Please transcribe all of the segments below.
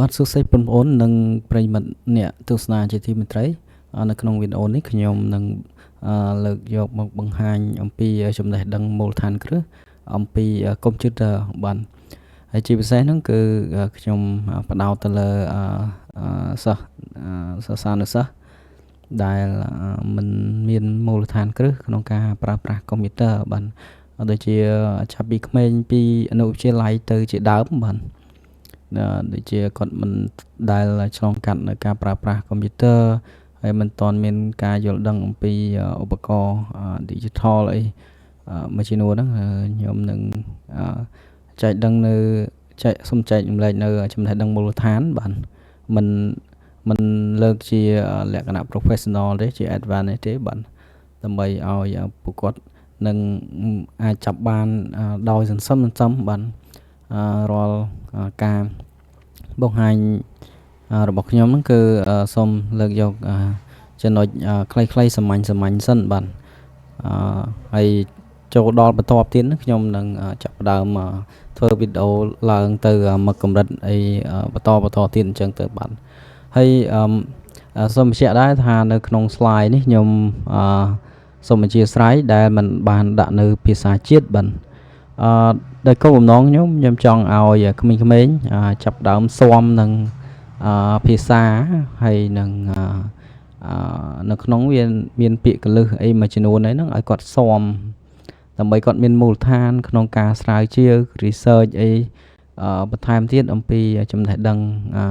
បាទសួស្តីបងប្អូននិងប្រិយមិត្តអ្នកទស្សនាជាទីមេត្រីនៅក្នុងវីដេអូនេះខ្ញុំនឹងលើកយកមកបង្ហាញអំពីចំណេះដឹងមូលដ្ឋានគ្រឹះអំពីកុំព្យូទ័របាទហើយជាពិសេសហ្នឹងគឺខ្ញុំផ្ដោតទៅលើសិស្សសិស្សានុសិស្សដែលមិនមានមូលដ្ឋានគ្រឹះក្នុងការប្រើប្រាស់កុំព្យូទ័របាទដូចជាចាប់ពីក្មេងពីអនុវិទ្យាល័យទៅជាដើមបាទដូចជាគាត់មិនដែលឆ្លងកាត់នៅការប្រើប្រាស់កុំព្យូទ័រហើយមិនទាន់មានការយល់ដឹងអំពីឧបករណ៍ digital អីមួយចំនួនហ្នឹងខ្ញុំនឹងចែកដឹងនៅចែកសូមចែករំលែកនៅចំណេះដឹងមូលដ្ឋានបាទមិនមិនលើកជាលក្ខណៈ professional ទេជា advanced ទេបាទដើម្បីឲ្យពួកគាត់នឹងអាចចាប់បានដោយសន្សំសន្សំបាទរាល់ការបង្ហាញរបស់ខ្ញុំហ្នឹងគឺសូមលើកយកចំណុចខ្លីៗសាមញ្ញសាមញ្ញសិនបាទហើយចូលដល់បន្ទាប់ទៀតខ្ញុំនឹងចាប់ផ្ដើមធ្វើវីដេអូឡើងទៅមកកម្រិតអីបន្តបន្តទៀតអញ្ចឹងទៅបាទហើយសូមបញ្ជាក់ដែរថានៅក្នុង slide នេះខ្ញុំសូមអធ្យាស្រ័យដែលមិនបានដាក់នៅភាសាជាតិបាទអឺដោយគោលបំណងខ្ញុំខ្ញុំចង់ឲ្យក្មេងៗចាប់ដើមស៊ាំនឹងភាសាហើយនឹងនៅក្នុងវាមានពាក្យគន្លឹះអីមួយចំនួនហ្នឹងឲ្យគាត់ស៊ាំដើម្បីគាត់មានមូលដ្ឋានក្នុងការស្រាវជ្រាវ research អីបន្ថែមទៀតអំពីចំណេះដឹង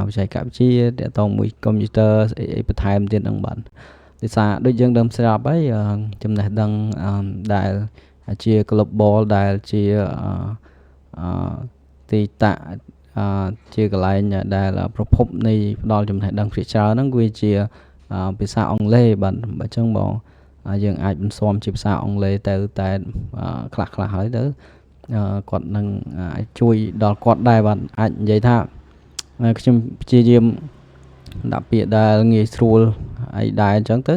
បច្ចេកវិទ្យាទាក់ទងមួយកុំព្យូទ័រអីអីបន្ថែមទៀតហ្នឹងបាទដោយសារដូចយើងដើមស្រាប់ហើយចំណេះដឹងដែលជា global ដែលជាទីតាក់ ជាកន្លែងដែលប្រភពនៃផ្ដល់ចំណេះដឹងភាគច្រើនហ្នឹងវាជាភាសាអង់គ្លេសបាទបើអញ្ចឹងបងយើងអាចបន្ស៊ាំជាភាសាអង់គ្លេសទៅតែខ្លះខ្លះហើយទៅគាត់នឹងអាចជួយដល់គាត់ដែរបាទអាចនិយាយថាខ្ញុំព្យាយាមដាក់ពាក្យដែលងាយស្រួលអីដែរអញ្ចឹងទៅ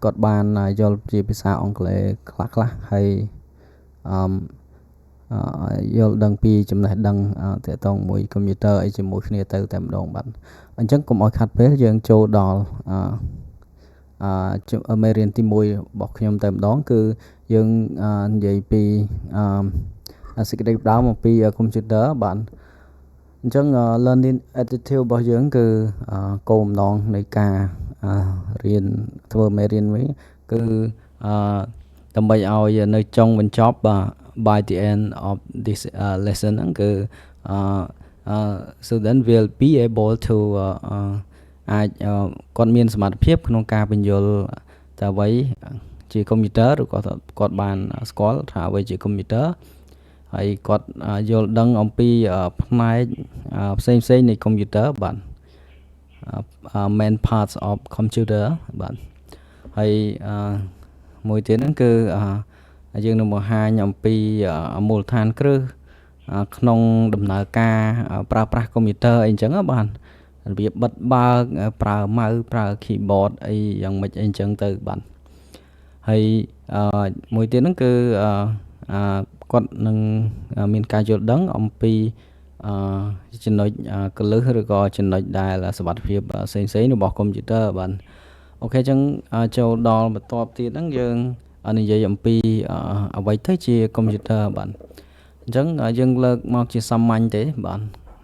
គាត់បានយល់ជាភាសាអង់គ្លេសខ្លះខ្លះហើយអឺយល់ដឹងពីចំណេះដឹងទាក់ទងមួយកុំព្យូទ័រអីជាមួយគ្នាទៅតែម្ដងបាទអញ្ចឹងកុំឲ្យខាត់ពេលយើងចូលដល់អឺមេរៀនទី1របស់ខ្ញុំតែម្ដងគឺយើងនិយាយពីអឺសេចក្តីផ្ដើមអំពីកុំព្យូទ័របាទអញ្ចឹង learning objective របស់យើងគឺគោលបំណងនៃការរៀនធ្វើមេរៀនវិញគឺដើម្បីឲ្យនៅចុងបញ្ចប់បាទ by the end of this lesson ហ្នឹងគឺ student will be able to អាចគាត់មានសមត្ថភាពក្នុងការពន្យល់តើអ្វីជាកុំព្យូទ័រឬក៏គាត់បានស្គាល់ថាអ្វីជាកុំព្យូទ័រហើយគាត់យល់ដឹងអំពីផ្នែកផ្សេងផ្សេងនៃកុំព្យូទ័របាទ main parts of computer បាទហើយមួយទៀតហ្នឹងគឺយើងនឹងបង្ហាញអំពីមូលដ្ឋានគ្រឹះក្នុងដំណើរការប្រើប្រាស់កុំព្យូទ័រអីអញ្ចឹងបាទរបៀបបិទបើកប្រើ mouse ប្រើ keyboard អីយ៉ាងម៉េចអីអញ្ចឹងទៅបាទហើយមួយទៀតហ្នឹងគឺគាត់នឹងមានការយល់ដឹងអំពីចំណុចគន្លឹះឬក៏ចំណុចដែលសុវត្ថិភាពផ្សេងៗរបស់កុំព្យូទ័របាទ OK អញ្ចឹងចូលដល់បន្ទាប់ទៀតហ្នឹងយើងនិយាយអំពីអ្វីទៅជាកុំព្យូទ័របាទអញ្ចឹងយើងលើកមកជាសាមញ្ញទេបាទ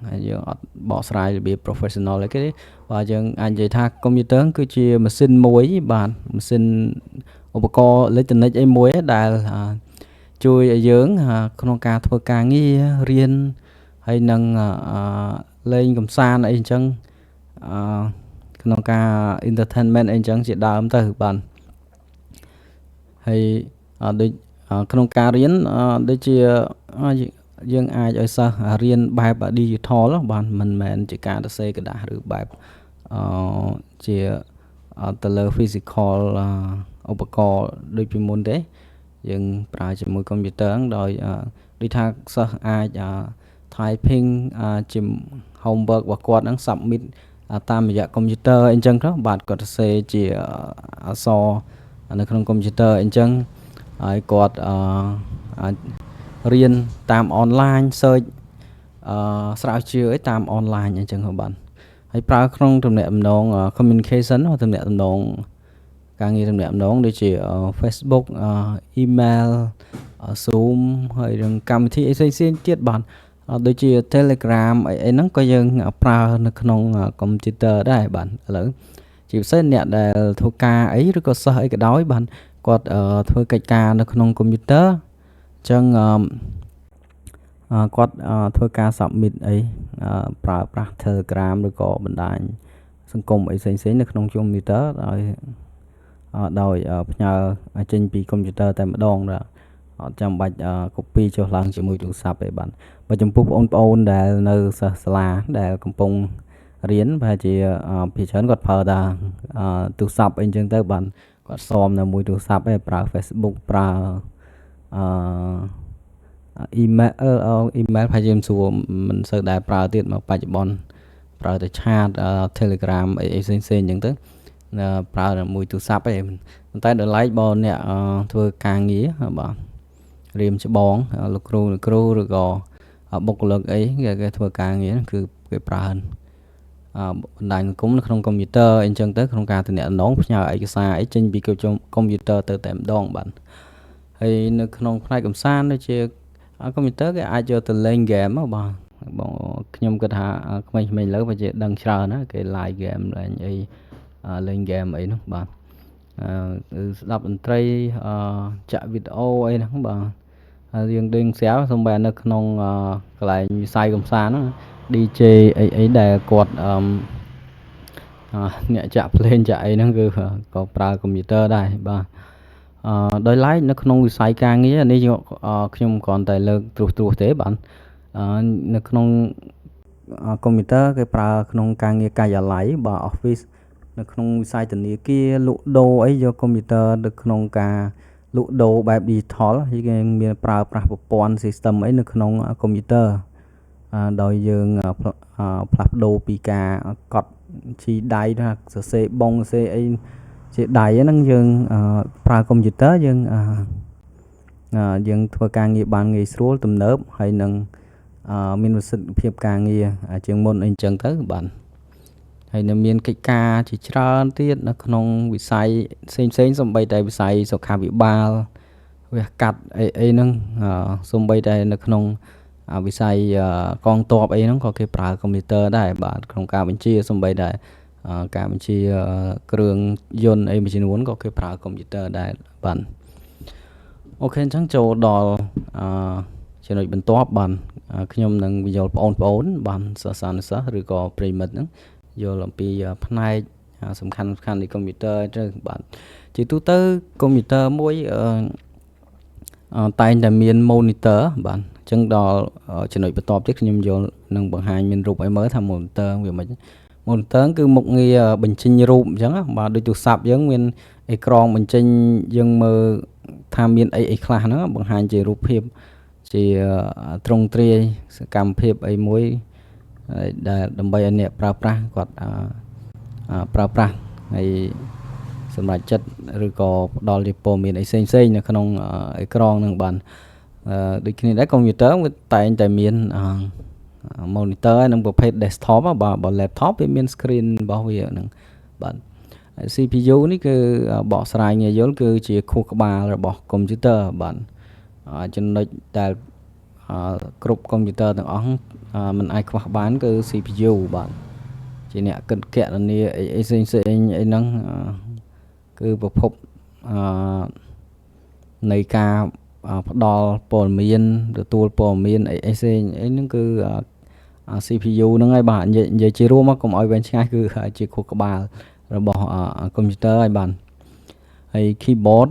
ហើយយើងអត់បកស្រាយរបៀប professional អីទេបាទយើងអាចនិយាយថាកុំព្យូទ័រគឺជាម៉ាស៊ីនមួយបាទម៉ាស៊ីនឧបករណ៍អេឡិចត្រូនិកអីមួយដែលជួយឲ្យយើងក្នុងការធ្វើការងាររៀនហើយនឹងលេងកម្សាន្តអីអញ្ចឹងអឺក្នុងការ entertainment អីអញ្ចឹងជាដើមទៅបាទហើយដូចក្នុងការរៀនដូចជាយើងអាចឲ្យសិស្សរៀនបែប digital បាទមិនមែនជាការសរសេរក្រដាសឬបែបអឺជាទៅលើ physical ឧបករណ៍ដូចពីមុនទេយើងប្រើជាមួយកុំព្យូទ័រដោយដូចថាសិស្សអាច typing ជា homework របស់គាត់ហ្នឹង submit តាមរយៈកុំព្យូទ័រអីចឹងទៅបាទគាត់សរសេរជាអក្សរនៅក្នុងកុំព្យូទ័រអីចឹងហើយគាត់អាចរៀនតាមអនឡាញ search អឺស្រាវជ្រាវអីតាមអនឡាញអញ្ចឹងបាទ។ ហើយប្រើក្នុងទំនាក់ទំនង communication ទំនាក់ទំនងការងារទំនាក់ទំនងដូចជា Facebook email Zoom ហើយនឹងកម្មវិធីអីផ្សេងៗទៀតបាទដូចជា Telegram អីអីហ្នឹងក៏យើងប្រើនៅក្នុងកុំព្យូទ័រដែរបាទឥឡូវជាពិសេសអ្នកដែលធ្វើការអីឬក៏សិស្សអីក៏ដោយបាទគាត់ធ្វើកិច្ចការនៅក្នុងកុំព្យូទ័រអញ្ចឹងគាត់ធ្វើការ submit អីប្រើប្រាស់ Telegram ឬក៏បណ្ដាញសង្គមអីផ្សេងៗនៅក្នុងកុំព្យូទ័រដោយដោយផ្ញើចេញពីកុំព្យូទ័រតែម្ដងបាទអត់ចាំបាច់ copy ចុះឡើងជាមួយទូរស័ព្ទទេបាទបើចំពោះបងប្អូនដែលនៅសិស្សសាលាដែលកំពុងរៀនប្រហែលជាភាគច្រើនគាត់ប្រើតែទូរស័ព្ទអីចឹងទៅបាទគាត់ស៊ាំនៅមួយទូរស័ព្ទឯងប្រើ Facebook ប្រើអឺ email email ប្រហែលជាមិនស្រួលមិនសូវដែលប្រើទៀតមកបច្ចុប្បន្នប្រើតែ chat Telegram អីអីផ្សេងផ្សេងអញ្ចឹងទៅប្រើតែមួយទូរស័ព្ទឯងប៉ុន្តែដល់ឡែកបើអ្នកធ្វើការងារបាទរៀមច្បងលោកគ្រូលោកគ្រូឬក៏បុគ្គលិកអីគេធ្វើការងារគឺគេប្រើបណ្ដាញសង្គមនៅក្នុងកុំព្យូទ័រអីចឹងទៅក្នុងការទំនាក់ទំនងផ្ញើឯកសារអីចេញពីកុំព្យូទ័រទៅតែម្ដងបាទហើយនៅក្នុងផ្នែកកម្សាន្តដូចជាកុំព្យូទ័រគេអាចយកទៅលេងហ្គេមបាទបងខ្ញុំគិតថាក្មេងៗលើបើជាដឹងច្រើនណាគេ live game លេងអីលេងហ្គេមអីនោះបាទអឺស្ដាប់តន្ត្រីអឺចាក់វីដេអូអីហ្នឹងបាទហើយយើងដឹងស្រាប់សូម្បីនៅក្នុងកន្លែងវិស័យកំសាន្តហ្នឹង DJ អីអីដែលគាត់អឺអ្នកចាក់ភ្លេងចាក់អីហ្នឹងគឺក៏ប្រើកុំព្យូទ័រដែរបាទអឺដោយឡែកនៅក្នុងវិស័យការងារនេះខ្ញុំគ្រាន់តែលើកត្រួសត្រាសទេបាទនៅក្នុងកុំព្យូទ័រគេប្រើក្នុងការងារការិយាល័យបាទ Office នៅក្នុងវិស័យធនាគារលក់ដូរអីយកកុំព្យូទ័រនៅក្នុងការលក់ដូរបែប digital គេមានប្រើប្រាស់ប្រព័ន្ធ system អីនៅក្នុងកុំព្យូទ័រដោយយើងផ្លាស់ប្ដូរពីការកត់ជីដៃថាសរសេរបង់សរសេរអីជាដៃហ្នឹងយើងប្រើកុំព្យូទ័រយើងយើងធ្វើការងារបានងាយស្រួលទំនើបហើយនឹងមានប្រសិទ្ធភាពការងារជាងមុនអីចឹងទៅបាទហើយនៅមានកិច្ចការជាច្រើនទៀតនៅក្នុងវិស័យផ្សេងផ្សេងសំបីតែវិស័យសុខាភិបាលវះកាត់អីអីហ្នឹងសំបីតែនៅក្នុងវិស័យកងទ័ពអីហ្នឹងក៏គេប្រើកុំព្យូទ័រដែរបាទក្នុងការបញ្ជាសំបីតែការបញ្ជាគ្រឿងយន្តអីមួយចំនួនក៏គេប្រើកុំព្យូទ័រដែរបាទ OK អញ្ចឹងចូលដល់អឺចំណុចបន្ទាប់បាទខ្ញុំនឹងពន្យល់បងប្អូនបានសិស្សានុសិស្សឬក៏ប្រិយមិត្តហ្នឹងយល់អំពីផ្នែកសំខាន់សំខាន់នៃកុំព្យូទ័រទៅបាទជាទូទៅកុំព្យូទ័រមួយអឺតែងតែមាន monitor បាទអញ្ចឹងដល់ចំណុចបន្ទាប់ទៀតខ្ញុំយល់នឹងបង្ហាញមានរូបឲ្យមើលថា monitor វាមិន monitor គឺមុខងារបញ្ចេញរូបអញ្ចឹងបាទដូចទូរស័ព្ទយើងមានអេក្រង់បញ្ចេញយើងមើលថាមានអីអីខ្លះហ្នឹងបង្ហាញជារូបភាពជាត្រង់ទ្រាយសកម្មភាពអីមួយដែលដើម្បីឲ្យអ្នកប្រើប្រាស់គាត់ប្រើប្រាស់ហើយសម្រាប់ចិត្តឬក៏ផ្ដល់ជាព័ត៌មានអីផ្សេងផ្សេងនៅក្នុងអេក្រង់នឹងបានដូចគ្នាដែរកុំព្យូទ័រវាតែងតែមាន monitor និងប្រភេទ desktop បាទបើ laptop វាមាន screen របស់វាហ្នឹងបាទ CPU នេះគឺបកស្រាយងាយយល់គឺជាខួរក្បាលរបស់កុំព្យូទ័របាទចំណុចដែលគ្រប់កុំព្យូទ័រទាំងអស់มันអាចខ្វះបានគឺ CPU បាទជាអ្នកគិតគណនាអីអីផ្សេងផ្សេងអីហ្នឹងគឺប្រភពអឺនៃការផ្ដល់ព័ត៌មានទទួលព័ត៌មានអីអីផ្សេងអីហ្នឹងគឺ CPU ហ្នឹងហើយបាទនិយាយនិយាយជារួមមកកុំឲ្យវែងឆ្ងាយគឺជាខួរក្បាលរបស់កុំព្យូទ័រហើយបាទហើយ keyboard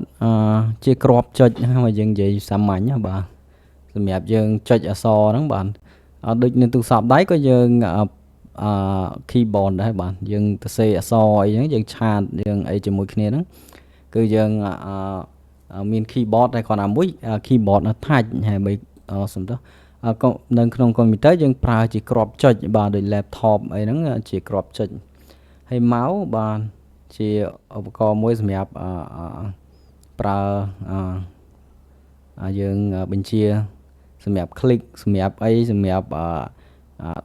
ជាគ្រាប់ចុចមកយើងនិយាយសាមញ្ញបាទសម្រាប់យើងចុចអក្សរហ្នឹងបាទដូចនៅទូរស័ព្ទដៃក៏យើងអឺ keyboard ដែរបាទយើងទៅសេអក្សរអីហ្នឹងយើង chat យើងអីជាមួយគ្នាហ្នឹងគឺយើងអឺមាន keyboard តែគ្រាន់តែមួយ keyboard នៅ touch ហើយបីសំទោសនៅក្នុងកុំព្យូទ័រយើងប្រើជាគ្រាប់ចុចបាទដូច laptop អីហ្នឹងជាគ្រាប់ចុចហើយ mouse បាទជាឧបករណ៍មួយសម្រាប់ប្រើយើងបញ្ជាសម្រាប់ click សម្រាប់អីសម្រាប់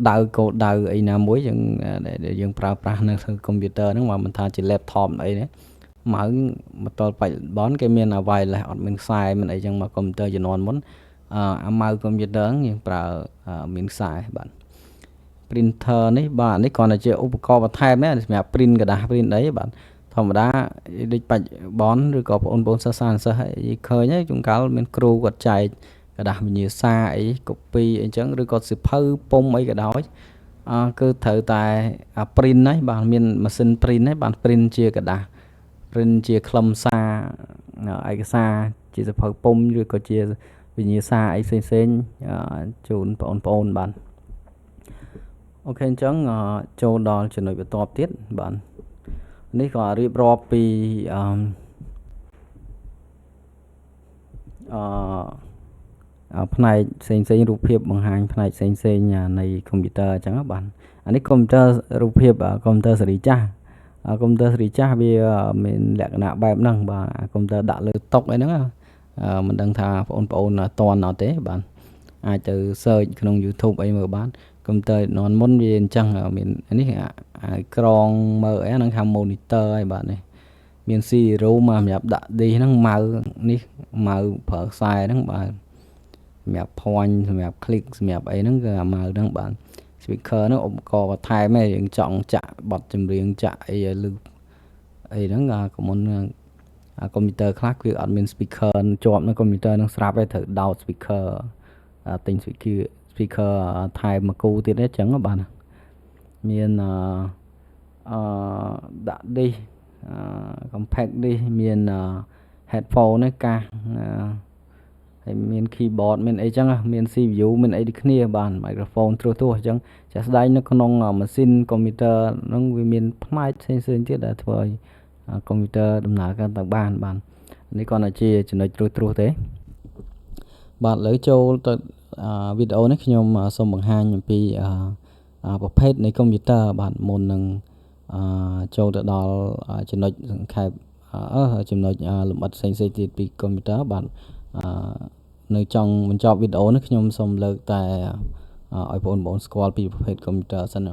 ដៅកូដដៅអីណាមួយយើងដែលយើងប្រើប្រាស់នៅក្នុងកុំព្យូទ័រហ្នឹងមកមិនថាជា laptop អីទេ mouse មកទល់បច្ចុប្បន្នគេមាន wireless អត់មានខ្សែមានអីចឹងមកកុំព្យូទ័រជំនាន់មុនអា mouse កុំព្យូទ័រយើងប្រើមានខ្សែបាទ printer នេះបាទនេះគ្រាន់តែជាឧបករណ៍បន្ថែមទេសម្រាប់ print ក្រដាស print អីបាទធម្មតាដូចបច្ចុប្បន្នឬក៏បងប្អូនសិស្សានុសិស្សអីឃើញហើយជួនកាលមានគ្រូគាត់ចែកក្រដាសវិញ្ញាសាអី copy អីចឹងឬក៏សៀវភៅពុម្ពអីក៏ដោយអគឺត្រូវតែ print ហើយបាទមានម៉ាស៊ីន print ហើយបាទ print ជាក្រដាស print ជាខ្លឹមសារឯកសារជាសៀវភៅពុម្ពឬក៏ជាវិញ្ញាសាអីផ្សេងៗជូនបងប្អូនបាទ OK អញ្ចឹងចូលដល់ចំណុចបន្ទាប់ទៀតបាទនេះក៏រៀបរាប់ពីអឺផ្នែកផ្សេងផ្សេងរូបភាពបង្ហាញផ្នែកផ្សេងផ្សេងនៃកុំព្យូទ័រអញ្ចឹងបាទអានេះកុំព្យូទ័ររូបភាពកុំព្យូទ័រស៊េរីចាស់កុំព្យូទ័រស៊េរីចាស់វាមានលក្ខណៈបែបហ្នឹងបាទកុំព្យូទ័រដាក់លើតុអីហ្នឹងមិនដឹងថាបងប្អូនតន់អត់ទេបាទអាចទៅ search ក្នុង YouTube អីមើលបានកុំព្យូទ័រជំនាន់មុនវាអញ្ចឹងមាននេះអាក្រងមើលអីហ្នឹងថា monitor ហើយបាទនេះមាន CD-ROM មកសម្រាប់ដាក់ disk ហ្នឹង mouse នេះ mouse ប្រើខ្សែហ្នឹងបាទសម្រាប់ point សម្រាប់ click សម្រាប់អីហ្នឹងគឺអា mouse ហ្នឹងបាទ speaker ហ្នឹងឧបករណ៍បន្ថែមឯងយើងចង់ចាក់បទចម្រៀងចាក់អីឲ្យឮអីហ្នឹងអាកុំមុនអាកុំព្យូទ័រខ្លះគឺអត់មាន speaker ជាប់នៅកុំព្យូទ័រហ្នឹងស្រាប់ទេត្រូវដោត speaker ទិញ speaker ថែមមួយគូទៀតទេអញ្ចឹងបាទមានអឺដាក់ disk compact disk មាន headphone នេះកាសហើយមាន keyboard មានអីចឹងមាន CPU មានអីដូចគ្នាបាទ microphone ត្រួសត្រាសអញ្ចឹងជាក់ស្ដែងនៅក្នុងម៉ាស៊ីនកុំព្យូទ័រហ្នឹងវាមានផ្នែកផ្សេងៗទៀតដែលធ្វើឲ្យកុំព្យូទ័រដំណើរការទៅបានបាទនេះគ្រាន់តែជាចំណុចត្រួសត្រាសទេបាទឥឡូវចូលទៅវីដេអូនេះខ្ញុំសូមបង្ហាញអំពីប្រភេទនៃកុំព្យូទ័របាទមុននឹងចូលទៅដល់ចំណុចសង្ខេបចំណុចលម្អិតផ្សេងៗទៀតពីកុំព្យូទ័របាទនៅចង់បញ្ចប់វីដេអូនេះខ្ញុំសូមលើកតែឲ្យបងប្អូនស្គាល់ពីប្រភេទកុំព្យូទ័រសិន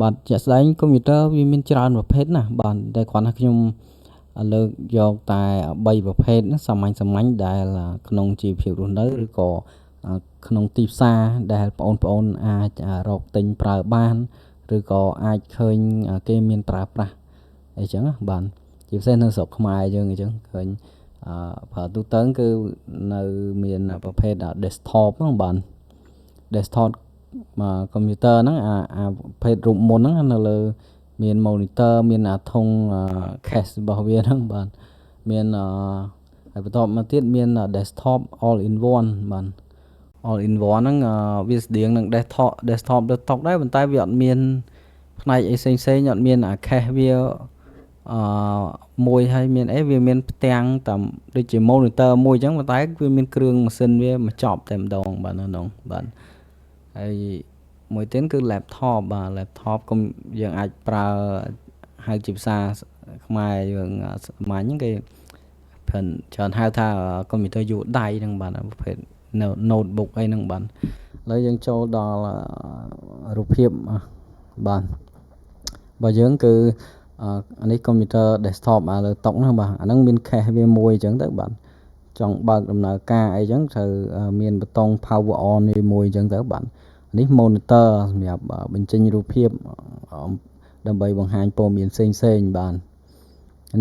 បាទជាក់ស្ដែងកុំព្យូទ័រវាមានច្រើនប្រភេទណាស់បាទតែគ្រាន់តែខ្ញុំលើកយកតែ3ប្រភេទសាមញ្ញសាមញ្ញដែលក្នុងជីវភាពរស់នៅឬក៏ក្នុងទីផ្សារដែលបងប្អូនអាចរកទិញប្រើបានឬក៏អាចឃើញគេមានប្រើប្រាស់អីចឹងបាទជាពិសេសនៅស្រុកខ្មែរយើងអញ្ចឹងឃើញប្រើទូទៅគឺនៅមានប្រភេទ desktop ហ្នឹងបាទ desktop កុំព្យូទ័រហ្នឹងអាប្រភេទរូបមុនហ្នឹងនៅលើមាន monitor មានអាធុង case របស់វាហ្នឹងបាទមានហើយបន្ទាប់មកទៀតមាន desktop all in one បាទ all in one ហ្នឹងវាស្តៀងនឹង desktop លើតុដែរប៉ុន្តែវាអត់មានផ្នែកអីផ្សេងផ្សេងអត់មានអា case វាអឺមួយហើយមានអីវាមានផ្ទាំងតាមដូចជា monitor មួយអញ្ចឹងប៉ុន្តែវាមានគ្រឿងម៉ាស៊ីនវាមកចប់តែម្ដងបាទនៅក្នុងបាទហើយមួយទៀតគឺ laptop បាទ laptop កុំយើងអាចប្រើហៅជាភាសាខ្មែរយើងសាមញ្ញគេច្រើនហៅថាកុំព្យូទ័រយួរដៃហ្នឹងបាទប្រភេទ notebook អីហ្នឹងបាទឥឡូវយើងចូលដល់រូបភាពបាទបើយើងគឺអានេះកុំព្យូទ័រ desktop អាលើតុហ្នឹងបាទអាហ្នឹងមាន case វាមួយអញ្ចឹងទៅបាទចង់បើកដំណើរការអីចឹងត្រូវមានប៊ូតុង power on នេះមួយអញ្ចឹងទៅបាទនេះ monitor សម្រាប់បញ្ចេញរូបភាពដើម្បីបង្ហាញព័ត៌មានផ្សេងផ្សេងបាទ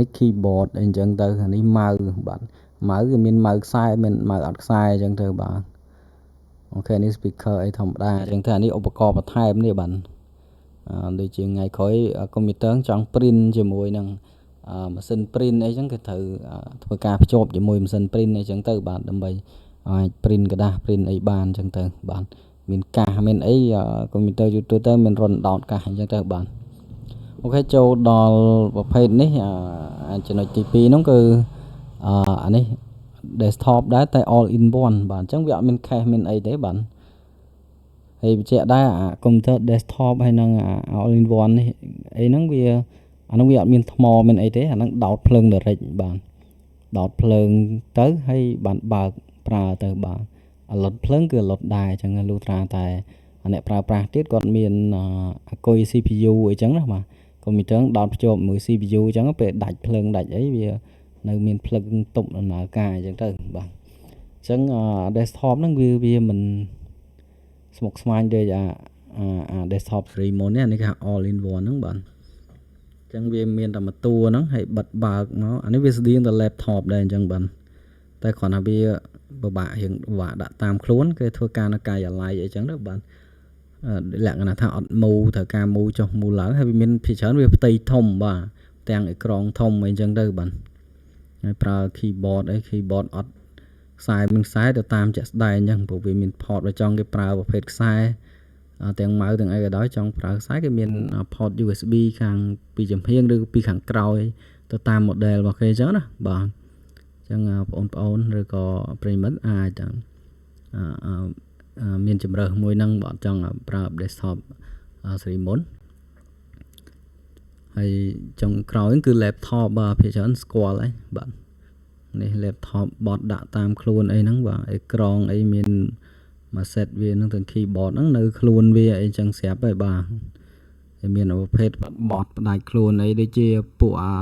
នេះ keyboard អីអញ្ចឹងទៅនេះ mouse បាទ mouse គឺមាន mouse ខ្សែមាន mouse អត់ខ្សែអញ្ចឹងទៅបាទ OK នេះ speaker អីធម្មតាអញ្ចឹងទៅអានេះឧបករណ៍បន្ថែមនេះបាទដូចជាថ្ងៃក្រោយកុំព្យូទ័រចង់ print ជាមួយនឹងម៉ាស៊ីន print អីចឹងគឺត្រូវធ្វើការភ្ជាប់ជាមួយម៉ាស៊ីន print អីចឹងទៅបាទដើម្បីអាច print ក្រដាស print អីបានអញ្ចឹងទៅបាទមានកាសមានអីកុំព្យូទ័រយូរទៅមានរន្ធដោតកាសអញ្ចឹងទៅបាទ OK ចូលដល់ប្រភេទនេះចំណុចទី2ហ្នឹងគឺអានេះ desktop ដែរតែ all in one បាទអញ្ចឹងវាអត់មាន case មានអីទេបាទហើយបញ្ជាក់ដែរអា computer desktop ហើយនឹងអា all in one នេះអីហ្នឹងវាអាហ្នឹងវាអត់មានថ្មមានអីទេអាហ្នឹងដោតភ្លើង direct បាទដោតភ្លើងទៅហើយបានបើកប្រើទៅបាទអាលុតភ្លើងគឺអាលុតដែរអញ្ចឹងលុះត្រាតែ អ្នកប្រើប្រាស់ទៀតគាត់មានអាគុយ CPU អីចឹងណាបាទកុំព្យូទ័រដោតភ្ជាប់មួយ CPU អញ្ចឹងពេលដាច់ភ្លើងដាច់អីវានៅមានភ្លើងទប់ដំណើរការអញ្ចឹងទៅបាទអញ្ចឹង desktop ហ្នឹងវាវាមិនស្មុគស្មាញដូចអា desktop 3 មុននេះអានេះគេហៅ all in one ហ្នឹងបាទអញ្ចឹងវាមានតែមួយតួហ្នឹងហើយបិទបើកមកអានេះវាស្តៀងទៅ laptop ដែរអញ្ចឹងបាទតែគ្រាន់តែវាពិបាករៀងពិបាកដាក់តាមខ្លួនគេធ្វើការនៅការិយាល័យអីចឹងទៅបាទលក្ខណៈថាអត់មូត្រូវការមូចុះមូឡើងហើយវាមានភាគច្រើនវាផ្ទៃធំបាទទាំងអេក្រង់ធំអីចឹងទៅបាទហើយប្រើ keyboard អី keyboard អត់ខ្សែមានខ្សែទៅតាមជាក់ស្ដែងអញ្ចឹងព្រោះវាមាន port បើចង់គេប្រើប្រភេទខ្សែទាំង mouse ទាំងអីក៏ដោយចង់ប្រើខ្សែគេមាន port USB ខាងពីចំហៀងឬពីខាងក្រោយទៅតាម model របស់គេអញ្ចឹងណាបាទអញ្ចឹងបងប្អូនឬក៏ប្រិយមិត្តអាចមានជំរើសមួយហ្នឹងបើអត់ចង់ប្រើ desktop ស៊េរីមុនហើយចុងក្រោយគឺ laptop បាទភាគច្រើនស្គាល់ហើយបាទនេះ laptop បត់ដាក់តាមខ្លួនអីហ្នឹងបាទអេក្រង់អីមានមួយ set វាហ្នឹងទាំង keyboard ហ្នឹងនៅខ្លួនវាអីចឹងស្រាប់ហើយបាទហើយមានប្រភេទបត់ផ្ដាច់ខ្លួនអីដូចជាពួកអា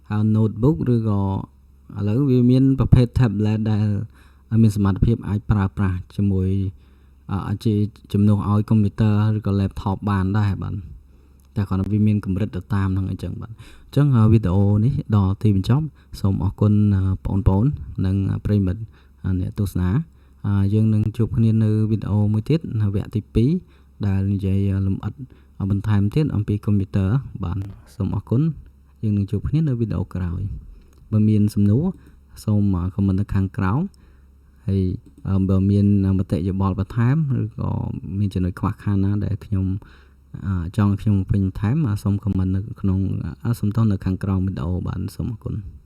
ហៅ notebook ឬក៏ឥឡូវវាមានប្រភេទ tablet ដែលមានសមត្ថភាពអាចប្រើប្រាស់ជាមួយជាជំនួសឲ្យកុំព្យូទ័រឬក៏ laptop បានដែរបាទតែគ្រាន់តែវាមានកម្រិតទៅតាមហ្នឹងអញ្ចឹងបាទអញ្ចឹងវីដេអូនេះដល់ទីបញ្ចប់សូមអរគុណបងប្អូននិងប្រិយមិត្តអ្នកទស្សនាយើងនឹងជួបគ្នានៅវីដេអូមួយទៀតនៅវគ្គទី2ដែលនិយាយលម្អិតបន្ថែមទៀតអំពីកុំព្យូទ័របាទសូមអរគុណយើងនឹងជួបគ្នានៅវីដេអូក្រោយបើមានសំណួរសូម comment នៅខាងក្រោមហើយបើមានមតិយោបល់បន្ថែមឬក៏មានចំណុចខ្វះខាតណាដែលខ្ញុំចង់ខ្ញុំពេញបន្ថែមសូម comment នៅក្នុងសូមទោសនៅខាងក្រោមវីដេអូបាទសូមអរគុណ។